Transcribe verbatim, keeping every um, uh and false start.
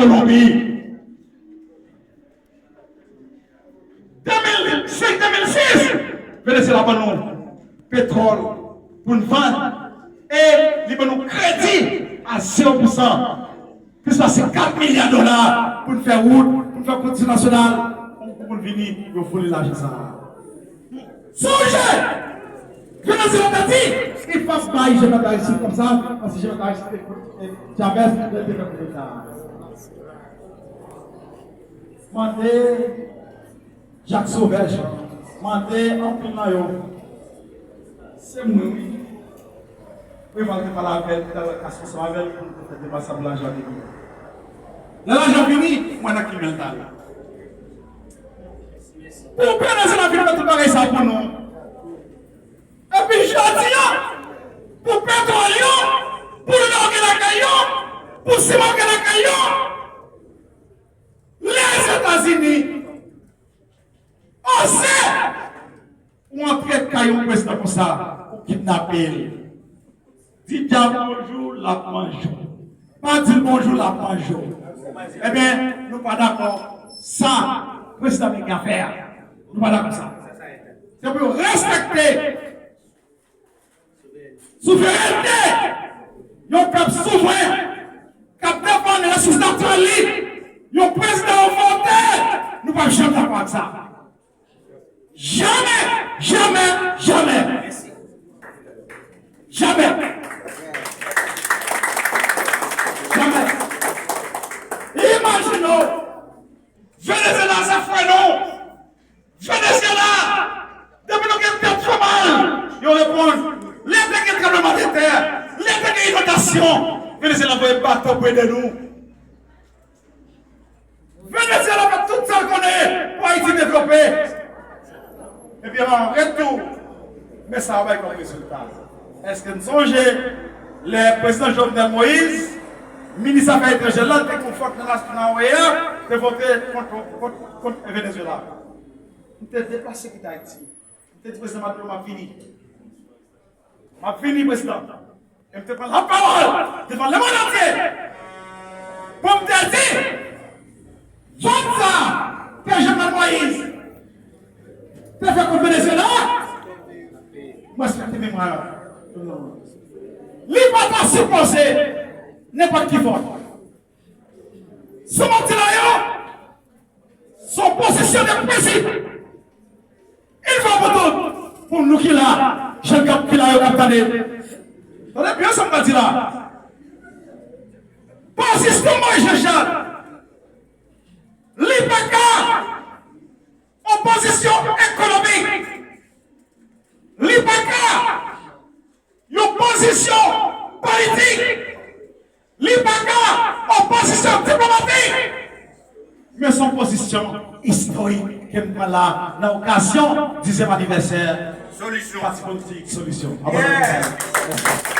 Kolonbi. De mil senk, de mil sis, Venezyela ban nou petwòl pou n vann e li ban nou kredi a zewo pousan. Plis pase kat milya dola pou n fè wout, pou n fè pwodiksyon nasyonal, pou moun vini, yo vole lajan sa a. Sonje, Venezyela te di, li p ap bay Jean Baptiste Aristide kòmsa, paske Jean Baptiste Aristide te kout Chavez, lè l te fè koudeta. Mande Jak Sovèj, mande anpil nan yo. Se mwen, wi. Preval te pale avè l, li t al nan kas ansanm avè l pou l te fè demach sa pou lajan vini. Lè lajan vini, mwen nan ki men l t ale. Pou Venezyela vin fè tout bagay sa pou nou. Epi jodi a, pou petwòl yo, pou lò gen lakay yo, pou siman gen lakay yo, Lèzetazini oze ou antre kay yon prezidan konsa, ou kidnape l. Di dyab bonjou, l ap manje w. Pa di l bonjou, l ap manje w. Ebyen, nou pa dakò sa prezidan Ameriken an fè a. Nou pa dakò sa. Se pou yo respekte souverènte yon pèp souvren k ap defann resous natirèl li. Yon prezidan yo vote, nou p ap janm dakò ak sa. Jamè, jamè, jamè. Jamè. Jamè. Imajine w, Venezyela se frè nou. Venezyela, depi nou gen tèt fè mal, yo reponn. Lè te gen tranblemanntè, lè te gen inondasyon, Venezyela voye bato pou ede nou. Venezyela fè tout sa l konnen pou Ayiti devlope. Epi an retou, men sa a bay kòm rezilta. Èske n sonje lè prezidan Jovenel Moïse, minis afè etranjè la, te konfwont nan nas-, nan O E A, te vote kont, kont, kont Venezyela? M te deplase kite Ayiti. M te di prezidan Maduro, m ap vini. M ap vini, prezidan. E m te pran lapawòl devan lemonn antye pou m te di, vòt sa ke Jovenel Moïse te fè kont Venezyela, m respekte memwa yo. Li pa ta sipoze nenpòt ki vòt. Sa m ap di la yo, se yon pozisyon de prensip. Une fois pour toutes, pou nou ki la, jèn k ap ki la yo k ap tande. Tande byen sa m pral di la. Pozisyon Moïse Jean Charles, li pa ka yon pozisyon ekonomik. Li pa ka yon pozisyon politik. Li pa ka yon pozisyon diplomatik. Men se yon pozisyon istorik ke m pran la nan okazyon dizyèm anivèsè Pati Politik Solisyon. Abòne.